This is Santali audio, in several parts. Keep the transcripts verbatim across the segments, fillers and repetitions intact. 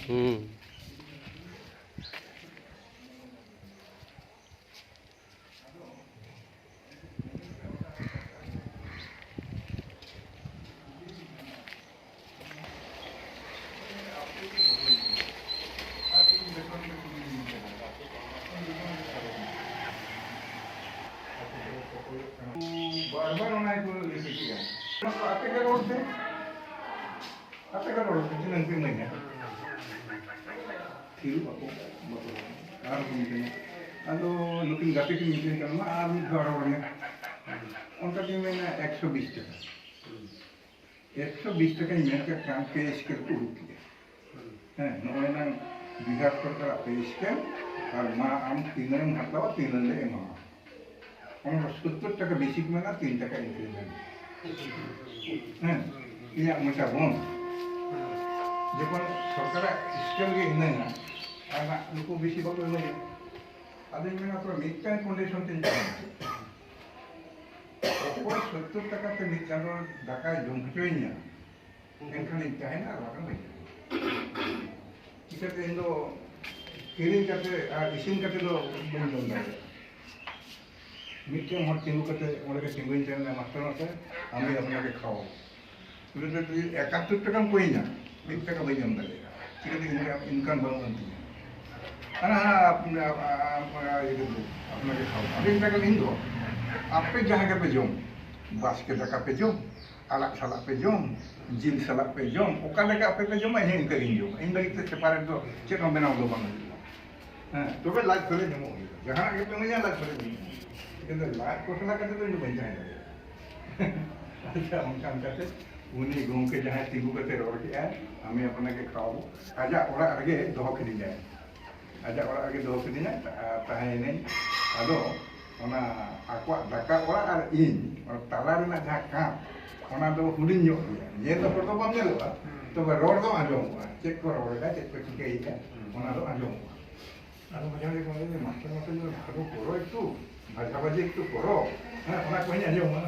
ᱦᱩᱸ᱾ ᱵᱟᱨ ᱵᱟᱨ ᱚᱱᱟ ᱜᱮᱠᱚ repeat ᱮᱫᱟ᱾ ᱟᱯᱮ ᱜᱮ ᱨᱚᱲ ᱯᱮ᱾ ᱟᱯᱮ ᱜᱮ ᱨᱚᱲ ᱯᱮ, ᱛᱤᱱᱟᱹᱜ ᱯᱮ ᱤᱢᱟᱹᱧᱟ? ᱛᱷᱤᱨᱚᱜ ᱟᱠᱚ, ᱵᱟᱠᱚ ᱨᱚᱲᱟ᱾ ᱟᱨ ᱠᱚ ᱢᱤᱛᱟᱹᱧᱟ, ᱟᱫᱚ ᱱᱩᱠᱤᱱ ᱜᱟᱛᱮ ᱠᱤᱱ ᱢᱤᱛᱟᱹᱧ ᱠᱟᱱᱟ, "ᱢᱟ ᱟᱨ ᱢᱤᱫ ᱫᱷᱟᱣ ᱨᱚᱲ ᱢᱮ᱾" ᱚᱱᱠᱟ ᱛᱤᱧ ᱢᱮᱱᱟ, "ᱮᱠᱥᱚ ᱵᱤᱥ ᱴᱟᱠᱟ᱾" ᱮᱠᱥᱚ ᱵᱤᱥ ᱴᱟᱠᱟᱧ ᱢᱮᱱ ᱠᱮᱫ ᱠᱷᱟᱱ pay scale ᱠᱚ ᱩᱰᱩᱠ ᱠᱮᱫᱟ᱾ ᱦᱮᱸ, ᱱᱚᱜᱼᱚᱭ ᱱᱟᱝ ᱵᱤᱦᱟᱨ ᱥᱚᱨᱠᱟᱨᱟᱜ pay scale, ᱟᱨ ᱢᱟ ᱟᱢ ᱛᱤᱱᱟᱹᱜ ᱮᱢ ᱦᱟᱛᱟᱣᱟ, ᱛᱤᱱᱟᱹᱜ ᱞᱮ ᱮᱢᱟᱢᱟ᱾ ᱚᱱᱟ ᱫᱚ ᱥᱳᱛᱛᱳᱨ ᱴᱟᱠᱟ ᱵᱮᱥᱤ ᱠᱚ ᱢᱮᱱᱟ, ᱛᱤᱱ ᱴᱟᱠᱟ increment᱾ ᱦᱮᱸ, ᱤᱧᱟᱹᱜ ᱢᱚᱪᱟ ᱵᱚᱱᱫ᱾ ᱡᱚᱠᱷᱚᱱ ᱥᱚᱨᱠᱟᱨᱟᱜ scale ᱜᱮ ᱤᱱᱟᱹᱝᱟ, ᱟᱨ ᱱᱟᱜ ᱱᱩᱠᱩ ᱵᱮᱥᱤ ᱵᱟᱠᱚ ᱤᱢᱟᱹᱧᱟ᱾ ᱟᱫᱚᱧ ᱢᱮᱱᱟ, ᱛᱚᱵᱮ ᱢᱤᱫᱴᱟᱝ condition ᱛᱤᱧ ᱛᱟᱦᱮᱱᱟ, ᱚᱠᱚᱭ ᱥᱳᱛᱛᱳᱨ ᱴᱟᱠᱟ ᱛᱮ ᱢᱤᱫ ᱪᱟᱸᱫᱳ ᱫᱟᱠᱟᱭ ᱡᱚᱢ ᱦᱚᱪᱚᱭᱤᱧᱟ, ᱮᱱᱠᱷᱟᱱᱤᱧ ᱛᱟᱦᱮᱱᱟ, ᱟᱨ ᱵᱟᱠᱷᱟᱱ ᱵᱟᱹᱧ ᱛᱟᱦᱮᱱᱟ᱾ ᱪᱤᱠᱟᱹᱛᱮ ᱤᱧ ᱫᱚ ᱠᱤᱨᱤᱧ ᱠᱟᱛᱮ ᱟᱨ ᱤᱥᱤᱱ ᱠᱟᱛᱮ ᱫᱚ ᱵᱟᱹᱧ ᱡᱚᱢ ᱫᱟᱲᱮᱭᱟᱜᱼᱟ᱾ ᱢᱤᱫᱴᱮᱱ ᱦᱚᱲ ᱛᱤᱸᱜᱩ ᱠᱟᱛᱮ ᱚᱸᱰᱮ ᱜᱮ ᱛᱤᱸᱜᱩᱭᱮᱱ ᱛᱟᱦᱮᱱᱟ, "ᱢᱟᱥᱴᱟᱨ, ᱢᱟᱥᱴᱟᱨ, ᱟᱢ ᱜᱮ ᱟᱯᱱᱟᱨ ᱜᱮ ᱠᱷᱟᱣᱟᱣ᱾" ᱩᱱᱤ ᱫᱚ ᱡᱩᱫᱤ ᱮᱠᱟᱛᱛᱳᱨ ᱴᱟᱠᱟᱢ ᱠᱚᱭᱤᱧᱟ, ᱢᱤᱫ ᱴᱟᱠᱟ ᱵᱟᱹᱧ ᱮᱢ ᱫᱟᱲᱮᱭᱟᱜᱼᱟ᱾ ᱪᱤᱠᱟᱹᱛᱮ ᱤᱧ ᱫᱚ income ᱵᱟᱹᱱᱩᱜ ᱟᱱ ᱛᱤᱧᱟ? ᱦᱟᱱᱟ, ᱦᱟᱱᱟ, ᱟᱯ-, ᱟᱯ-, ᱟᱯ-, ᱤᱭᱟᱹ ᱠᱚ, ᱟᱯᱱᱟᱨ ᱜᱮ ᱠᱷᱟᱣᱟᱣ᱾ ᱟᱫᱚᱧ ᱢᱮᱛᱟ ᱠᱚᱣᱟ, ᱤᱧ ᱫᱚ ᱟᱯᱮ ᱡᱟᱦᱟᱸ ᱜᱮᱯᱮ ᱡᱚᱢ, ᱵᱟᱥᱠᱮ ᱫᱟᱠᱟ ᱯᱮ ᱡᱚᱢ, ᱟᱲᱟᱜ ᱥᱟᱞᱟᱜ ᱯᱮ ᱡᱚᱢ, ᱡᱤᱞ ᱥᱟᱞᱟᱜ ᱯᱮ ᱡᱚᱢ, ᱚᱠᱟ ᱞᱮᱠᱟ ᱟᱯᱮ ᱯᱮ ᱡᱚᱢᱟ, ᱤᱧ ᱦᱚᱸ ᱤᱱᱠᱟᱹ ᱜᱤᱧ ᱡᱚᱢᱟ᱾ ᱤᱧ ᱞᱟᱹᱜᱤᱫ ᱛᱮ separate ᱫᱚ ᱪᱮᱫ ᱦᱚᱸ ᱵᱮᱱᱟᱣ ᱫᱚ ᱵᱟᱝ ᱦᱩᱭᱩᱜᱼᱟ᱾ ᱦᱮᱸ, ᱛᱚᱵᱮ ᱞᱟᱡ ᱯᱮᱨᱮᱡ ᱧᱟᱢᱚᱜ ᱦᱩᱭᱩᱜᱼᱟ᱾ ᱡᱟᱦᱟᱱᱟᱜ ᱜᱮᱯᱮ ᱤᱢᱟᱹᱧᱟ, ᱞᱟᱡ ᱯᱮᱨᱮᱡ ᱧᱟᱢᱚᱜ ᱦᱩᱭᱩᱜᱼᱟ᱾ ᱮᱠᱮᱱ ᱫᱚ ᱞᱟᱡ ᱠᱚᱥᱞᱟ ᱠᱟᱛᱮ ᱫᱚ ᱤᱧ ᱫᱚ ᱵᱟᱹᱧ ᱛᱟᱦᱮᱸ ᱫᱟᱲᱮᱭᱟᱜᱼᱟ᱾ ᱟᱪᱪᱷᱟ, ᱚᱱᱠᱟ ᱚᱱᱠᱟᱛᱮ ᱩᱱᱤ ᱜᱚᱢᱠᱮ ᱡᱟᱦᱟᱸᱭ ᱛᱤᱸᱜᱩ ᱠᱟᱛᱮ ᱨᱚᱲ ᱠᱮᱜᱼᱟᱭ, "ᱟᱢᱮ ᱟᱯᱱᱟᱨ ᱜᱮ ᱠᱷᱟᱣᱟᱵᱚ", ᱟᱡᱟᱜ ᱚᱲᱟᱜ ᱨᱮᱜᱮ ᱫᱚᱦᱚ ᱠᱤᱫᱤᱧᱟᱭ᱾ ᱟᱡᱟᱜ ᱚᱲᱟᱜ ᱨᱮᱜᱮ ᱫᱚᱦᱚ ᱠᱤᱫᱤᱧᱟᱭ, ᱛᱟ-, ᱛᱟᱦᱮᱸᱭᱮᱱᱟᱹᱧ᱾ ᱟᱫᱚ ᱚᱱᱟ ᱟᱠᱚᱣᱟᱜ ᱫᱟᱠᱟ ᱚᱲᱟᱜ ᱟᱨ ᱤᱧ, ᱚᱱᱟ ᱛᱟᱞᱟ ᱨᱮᱱᱟᱜ ᱡᱟᱦᱟᱸ ᱠᱟᱸᱛ, ᱚᱱᱟ ᱫᱚ ᱦᱩᱰᱤᱧ ᱧᱚᱜ ᱜᱮᱭᱟ᱾ ᱧᱮᱞ ᱫᱚ ᱦᱚᱲ ᱫᱚ ᱵᱟᱢ ᱧᱮᱞᱚᱜᱼᱟ, ᱦᱩᱸ᱾ ᱛᱚᱵᱮ ᱨᱚᱲ ᱫᱚ ᱟᱸᱡᱚᱢᱚᱜᱼᱟ, ᱪᱮᱫ ᱠᱚ ᱨᱚᱲ ᱮᱫᱟ, ᱪᱮᱫ ᱠᱚ ᱪᱤᱠᱟᱹᱭᱮᱫᱟ, ᱦᱩᱸ᱾ ᱚᱱᱟ ᱫᱚ ᱟᱸᱡᱚᱢᱚᱜᱼᱟ᱾ ᱟᱫᱚ ᱢᱟᱡᱷᱮ ᱢᱟᱡᱷᱮ ᱠᱚ ᱢᱮᱱᱟ, "ᱢᱟᱥᱴᱟᱨ, ᱢᱟᱥᱴᱟᱨ, ᱡᱮ ᱵᱷᱟᱜᱚ ᱠᱚᱨᱚ ᱮᱠᱴᱩ, ᱵᱷᱟᱡᱟᱵᱷᱟᱡᱤ ᱮᱠᱴᱩ ᱯᱚᱨᱚᱵᱽ, ᱦᱮᱸ, ᱚᱱᱟ ᱠᱚᱧ ᱟᱸᱡᱚᱢᱟ᱾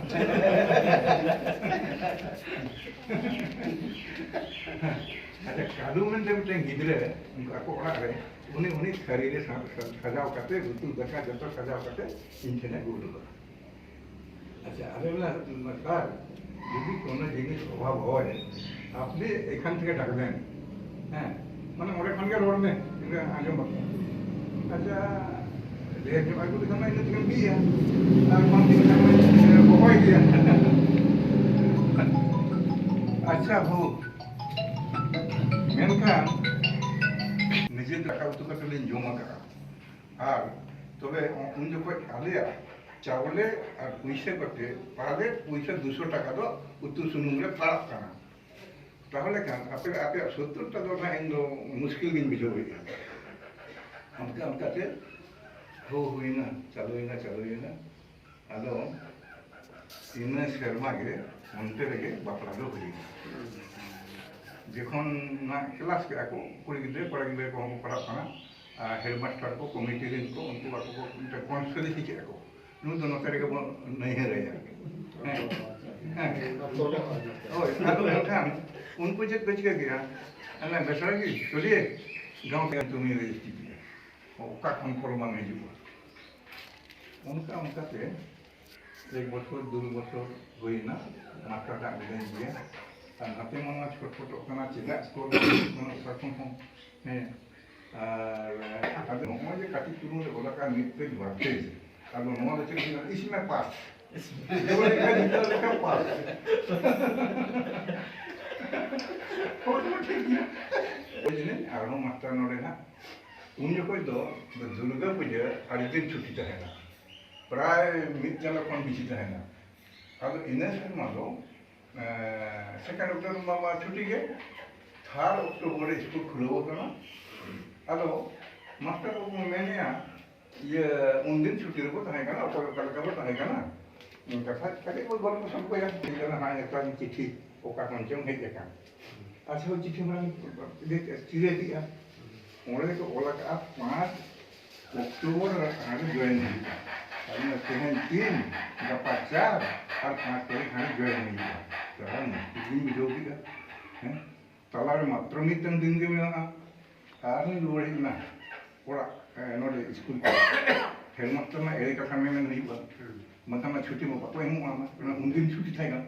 ᱟᱪᱪᱷᱟ, ᱠᱟᱹᱞᱩ ᱢᱮᱱᱛᱮ ᱢᱤᱫᱴᱮᱱ ᱜᱤᱫᱽᱨᱟᱹ, ᱩᱱᱠᱩ ᱟᱠᱚ ᱚᱲᱟᱜ ᱨᱮ, ᱩᱱᱤ, ᱩᱱᱤ ᱛᱷᱟᱹᱨᱤ ᱨᱮ ᱥᱟ-, ᱥᱟ-, ᱥᱟᱡᱟᱣ ᱠᱟᱛᱮ, ᱩᱛᱩ ᱫᱟᱠᱟ ᱡᱚᱛᱚ ᱥᱟᱡᱟᱣ ᱠᱟᱛᱮ ᱤᱧ ᱴᱷᱮᱱᱮ ᱟᱹᱜᱩ ᱦᱚᱴᱚ ᱠᱟᱜᱼᱟ᱾ ᱟᱪᱪᱷᱟ, ᱟᱞᱮ ᱚᱱᱟ ᱥᱟᱨ, ᱡᱩᱫᱤ ᱠᱳᱱᱳ ᱡᱤᱱᱤᱥ ᱚᱵᱷᱟᱵ ᱦᱚᱭ, ᱟᱯᱱᱤ ᱮᱠᱷᱟᱱ ᱛᱷᱮᱠᱮ ᱰᱟᱠ ᱫᱮᱱ᱾ ᱦᱮᱸ, ᱢᱟᱱᱮ ᱚᱸᱰᱮ ᱠᱷᱚᱱ ᱜᱮ ᱨᱚᱲ ᱢᱮ, ᱤᱱᱟᱹ ᱟᱸᱡᱚᱢ ᱵᱟᱠᱚ᱾ ᱟᱪᱪᱷᱟ, ᱰᱷᱮᱨ ᱧᱚᱜ ᱟᱹᱜᱩ ᱞᱮᱠᱷᱟᱱ ᱢᱟ ᱤᱱᱟᱹ ᱛᱮᱜᱮᱢ ᱵᱤᱭᱟ᱾ ᱟᱨ ᱵᱟᱝ ᱵᱤ ᱞᱮᱠᱷᱟᱱ ᱢᱟ ᱨᱚᱦᱚᱭ ᱜᱮᱭᱟ᱾ ᱟᱪᱪᱷᱟ, ᱦᱳ᱾ ᱢᱮᱱᱠᱷᱟᱱ ᱱᱤᱡᱮ ᱫᱟᱠᱟ ᱩᱛᱩ ᱠᱟᱛᱮ ᱞᱤᱧ ᱡᱚᱢ ᱟᱠᱟᱫᱼᱟ᱾ ᱟᱨ ᱛᱚᱵᱮ ᱩᱱ ᱡᱚᱠᱷᱚᱡ ᱟᱞᱮᱭᱟᱜ ᱪᱟᱣᱞᱮ ᱟᱨ ᱯᱩᱭᱥᱟᱹ ᱠᱚᱛᱮ ᱯᱟᱞᱮ ᱯᱩᱭᱥᱟᱹ ᱫᱩᱥᱚ ᱴᱟᱠᱟ ᱫᱚ ᱩᱛᱩ ᱥᱩᱱᱩᱢ ᱨᱮ ᱯᱟᱲᱟᱜ ᱠᱟᱱᱟ᱾ ᱛᱟᱦᱚᱞᱮ ᱠᱷᱟᱱ ᱟᱯᱮ, ᱟᱯᱮᱭᱟᱜ ᱥᱚᱛᱛᱚᱨ ᱴᱟᱠᱟ ᱫᱚ ᱱᱟᱦᱟᱜ ᱤᱧ ᱫᱚ ᱢᱩᱥᱠᱤᱞ ᱜᱤᱧ ᱵᱩᱡᱷᱟᱹᱣᱮᱫᱼᱟ᱾ ᱚᱱᱠᱟ ᱚᱱᱠᱟᱛᱮ ᱦᱳ ᱦᱩᱭᱱᱟ, ᱪᱟᱹᱞᱩᱭᱮᱱᱟ, ᱪᱟᱹᱞᱩᱭᱮᱱᱟ᱾ ᱟᱫᱚ ᱤᱱᱟᱹ ᱥᱮᱨᱢᱟ ᱜᱮ ᱚᱱᱛᱮ ᱨᱮᱜᱮ ᱵᱟᱯᱞᱟ ᱫᱚ ᱦᱩᱭᱱᱟ᱾ ᱡᱚᱠᱷᱚᱱ ᱱᱟᱜ ᱠᱞᱟᱥ ᱠᱮᱫᱟ ᱠᱚ, ᱠᱩᱲᱤ ᱜᱤᱫᱽᱨᱟᱹ ᱠᱚᱲᱟ ᱜᱤᱫᱽᱨᱟᱹ ᱠᱚᱦᱚᱸ ᱠᱚ ᱯᱟᱲᱦᱟᱜ ᱠᱟᱱᱟ, ᱟᱨ ᱦᱮᱰᱢᱟᱥᱴᱟᱨ ᱠᱚ, ᱠᱚᱢᱤᱴᱤ ᱨᱮᱱ ᱠᱚ, ᱩᱱᱠᱩ ᱟᱠᱚ ᱠᱚ ᱢᱤᱫᱴᱮᱱ ᱠᱚᱱᱥᱯᱤᱨᱮᱥᱤ ᱠᱮᱫᱟ ᱠᱚ, ᱱᱩᱭ ᱫᱚ ᱱᱚᱛᱮ ᱨᱮᱜᱮ ᱵᱚᱱ ᱱᱟᱹᱭᱦᱟᱹᱨᱟᱭᱟ᱾ ᱦᱮᱸ᱾ ᱦᱮᱸ᱾ ᱦᱳᱭ, ᱟᱫᱚ ᱢᱮᱱᱠᱷᱟᱱ ᱩᱱᱠᱩ ᱪᱮᱫ ᱠᱚ ᱪᱤᱠᱟᱹ ᱠᱮᱫᱟ? ᱟᱞᱮ ᱵᱮᱥᱨᱟ ᱜᱮ ᱪᱚᱞᱤᱭᱮ ᱜᱟᱶᱛᱟ ᱧᱩᱛᱩᱢᱤᱧ ᱨᱮᱡᱤᱥᱴᱨᱤ ᱠᱮᱫᱟ᱾ ᱚᱠᱟ ᱠᱷᱚᱱ ᱯᱷᱚᱨᱢ ᱵᱟᱝ ᱦᱤᱡᱩᱜᱼᱟ? ᱚᱱᱠᱟ ᱚᱱᱠᱟᱛᱮ ᱮᱠ ᱵᱚᱪᱷᱚᱨ, ᱫᱩ ᱵᱚᱪᱷᱚᱨ ᱦᱩᱭᱮᱱᱟ, ᱢᱟᱥᱴᱟᱨ ᱫᱟᱜ ᱞᱮᱫᱟᱹᱧ ᱜᱮᱭᱟ᱾ ᱟᱨ ᱱᱟᱛᱮ ᱢᱟ ᱱᱚᱣᱟ ᱪᱷᱚᱴᱯᱚᱴᱚᱜ ᱠᱟᱱᱟ, ᱪᱮᱫᱟᱜ ᱥᱠᱩᱞ ᱠᱟᱱᱟ, ᱚᱠᱟ ᱠᱷᱚᱱ ᱦᱚᱸ, ᱦᱮᱸ᱾ ᱟᱨ ᱟᱫᱚ ᱱᱚᱜᱼᱚᱭ ᱡᱮ ᱠᱟᱹᱴᱤᱡ ᱪᱩᱞᱩᱝ ᱨᱮ ᱚᱞ ᱟᱠᱟᱫ ᱢᱤᱫ ᱯᱮᱡᱽ ᱵᱟᱨ ᱯᱮᱡᱽ, ᱟᱫᱚ ᱱᱚᱣᱟ ᱫᱚ ᱪᱮᱫ ᱦᱩᱭᱩᱜᱼᱟ? ᱤᱥᱤᱱᱟ ᱯᱟᱥ᱾ ᱡᱮᱢᱚᱱ ᱤᱧ ᱫᱚ ᱞᱮᱠᱟ ᱯᱟᱥ᱾ ᱦᱳᱭ, ᱴᱷᱤᱠ ᱜᱮᱭᱟ᱾ ᱵᱩᱡᱽ ᱱᱟᱹᱧ, ᱟᱨᱦᱚᱸ ᱢᱟᱥᱴᱟᱨ ᱱᱚᱰᱮ ᱦᱟᱸᱜ᱾ ᱩᱱ ᱡᱚᱠᱷᱚᱡ ᱫᱚ ᱫᱩᱨᱜᱟᱹ ᱯᱩᱡᱟᱹ ᱟᱹᱰᱤ ᱫᱤᱱ ᱪᱷᱩᱴᱤ ᱛᱟᱦᱮᱱᱟ, ᱯᱨᱟᱭ ᱢᱤᱫ ᱪᱟᱸᱫᱚ ᱠᱷᱚᱱ ᱵᱮᱥᱤ ᱛᱟᱦᱮᱱᱟ᱾ ᱟᱫᱚ ᱤᱱᱟᱹ ᱥᱮᱨᱢᱟ ᱫᱚ, ᱮᱸ, ᱥᱮᱠᱮᱱᱰ ᱚᱠᱴᱳᱵᱚᱨ ᱢᱟ ᱪᱷᱩᱴᱤ ᱜᱮ, ᱛᱷᱟᱨᱰ ᱚᱠᱴᱳᱵᱚᱨ ᱨᱮ ᱥᱠᱩᱞ ᱠᱷᱩᱞᱟᱹᱣ ᱟᱠᱟᱱᱟ᱾ ᱟᱫᱚ ᱢᱟᱥᱴᱟᱨ ᱵᱟᱹᱵᱩ ᱢᱮᱱᱮᱜᱼᱟ, ᱤᱭᱟᱹ, ᱩᱱᱫᱤᱱ ᱪᱷᱩᱴᱤ ᱨᱮᱵᱚ ᱛᱟᱦᱮᱸ ᱠᱟᱱᱟ, ᱚᱠᱚᱭ ᱚᱠᱟ ᱞᱮᱠᱟ ᱵᱚ ᱛᱟᱦᱮᱸ ᱠᱟᱱᱟ, ᱠᱟᱛᱷᱟ ᱠᱟᱹᱴᱤᱡ ᱵᱚ ᱜᱚᱞᱯᱚ ᱥᱚᱞᱯᱚᱭᱟ᱾ ᱴᱷᱤᱠ ᱠᱟᱱᱟ, ᱦᱟᱸᱜ ᱱᱮᱛᱟᱨ ᱪᱤᱴᱷᱤ ᱚᱠᱟ ᱠᱷᱚᱱ ᱪᱚᱝ ᱦᱮᱡ ᱟᱠᱟᱱ᱾ ᱟᱪᱪᱷᱟ, ᱦᱳᱭ, ᱪᱤᱴᱷᱤ ᱢᱟ ᱤᱭᱟᱹ ᱠᱮᱜᱼᱟ, ᱥᱤᱨᱟᱹ ᱠᱮᱜᱼᱟ᱾ ᱚᱸᱰᱮ ᱠᱚ ᱚᱞ ᱟᱠᱟᱜᱼᱟ, ᱯᱟᱸᱪ ᱚᱠᱴᱳᱵᱚᱨ ᱨᱮ ᱡᱚᱭᱮᱱ ᱦᱩᱭᱩᱜᱼᱟ᱾ ᱟᱨ ᱛᱮᱦᱮᱧ ᱛᱤᱱ, ᱜᱟᱯᱟ ᱪᱟᱨ, ᱟᱨ ᱯᱟᱸᱪ ᱛᱟᱹᱨᱤᱠᱷ ᱦᱟᱸᱰᱮ ᱡᱚᱭᱮᱱ ᱦᱩᱭᱩᱜᱼᱟ᱾ ᱛᱟᱦᱚᱞᱮ ᱢᱩᱥᱠᱤᱞ ᱜᱤᱧ ᱵᱩᱡᱷᱟᱹᱣ ᱠᱮᱫᱟ᱾ ᱦᱮᱸ, ᱛᱟᱞᱟᱨᱮ ᱢᱟᱛᱨᱚ ᱢᱤᱫᱴᱟᱝ ᱫᱤᱱ ᱜᱮ ᱢᱮᱱᱟᱜᱼᱟ᱾ ᱟᱨ ᱦᱚᱸᱧ ᱨᱩᱣᱟᱹᱲ ᱦᱮᱡ ᱮᱱᱟ ᱚᱲᱟᱜ, ᱮ, ᱱᱚᱰᱮ ᱥᱠᱩᱞ ᱛᱮ᱾ ᱦᱮᱰᱢᱟᱥᱴᱟᱨ ᱨᱮᱱᱟᱜ ᱮᱲᱮ ᱠᱟᱛᱷᱟ ᱢᱮᱢᱮᱱ ᱦᱩᱭᱩᱜᱼᱟ᱾ ᱵᱟᱝᱠᱷᱟᱱ ᱢᱟ ᱪᱷᱩᱴᱤ ᱢᱟ ᱵᱟᱠᱚ ᱮᱢᱚᱜᱼᱟ᱾ ᱚᱱᱟ ᱩᱱᱫᱤᱱ ᱪᱷᱩᱴᱤ ᱛᱟᱦᱮᱸ ᱠᱟᱱᱟ᱾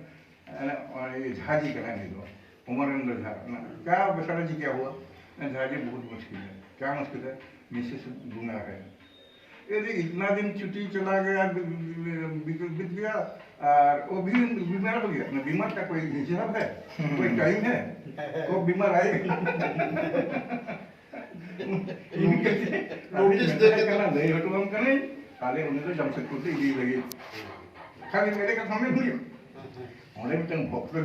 ᱚᱱᱮ, ᱚᱱᱮ ᱡᱟᱦᱟᱡᱤ ᱠᱟᱱᱟᱭ ᱩᱱᱤ ᱫᱚ, ᱚᱢᱚᱨᱮᱱᱫᱨᱚ ᱡᱷᱟ᱾ ᱚᱱᱟ ᱠᱟ ᱵᱮᱪᱟᱨᱟ ᱡᱤ ᱠᱭᱟ ᱦᱩᱣᱟ? ᱚᱱᱟ ᱡᱟᱦᱟᱡᱤ ᱵᱚᱦᱩᱛ ᱢᱩᱥᱠᱤᱞ ᱦᱟᱭ᱾ ᱠᱭᱟ ᱢᱩᱥᱠᱤᱞ ᱦᱟᱭ? ᱢᱤᱥᱮᱥ ᱵᱩᱝᱜᱟ ᱨᱮ। अरे, इतना दिन छुट्टी चला गया, बि-, बि-, बि-, बीत गया, और वो भी बीमार हो गया। ना, बीमार का कोई हिसाब है? कोई टाइम है? कब बीमार आए? ᱱᱳᱴᱤᱥ ᱫᱮ ᱠᱟᱱᱟ, ᱞᱟᱹᱭ ᱦᱚᱴᱚ ᱟᱢ ᱠᱟᱹᱱᱟᱹᱧ, ᱛᱟᱦᱞᱮ ᱩᱱᱤ ᱫᱚ ᱡᱟᱢᱥᱮᱫᱽᱯᱩᱨ ᱛᱮ ᱤᱫᱤ ᱞᱟᱹᱜᱤᱫ᱾ ᱠᱷᱟᱹᱞᱤ ᱮᱲᱮ ᱠᱟᱛᱷᱟ ᱢᱮᱱ ᱦᱩᱭᱩᱜ᱾ ᱚᱸᱰᱮ ᱢᱤᱫᱴᱟᱝ ᱵᱷᱚᱠᱛᱚ